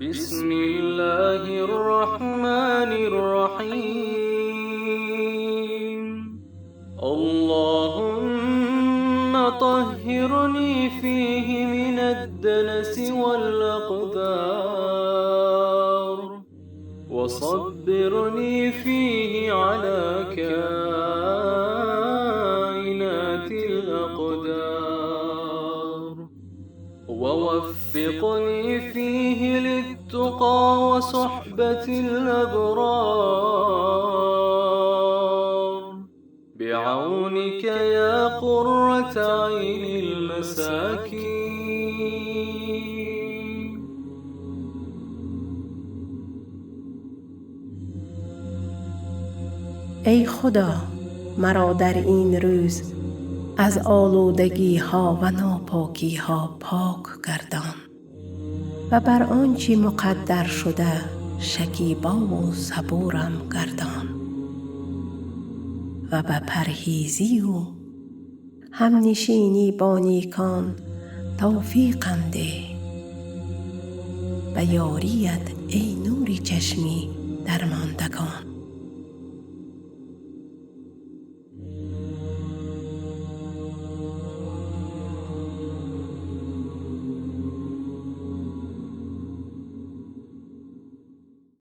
بسم الله الرحمن الرحيم. اللهم طهرني فيه من الدنس والأقدار، وصبرني فيه على كائنات الأقدار، ووفقني فيه للتقى وصحبة الأبرار، بعونك يا قرة عين المساكين. ای خدا، مرا در این روز از آلودگی ها و ناپاکی ها پاک گردان و بر آنچه مقدر شده شکیبا و صبورم گردان و به پرهیزی و همنشینی با نیکان توفیقم ده. به یاریت ای نور چشمی درماندگان.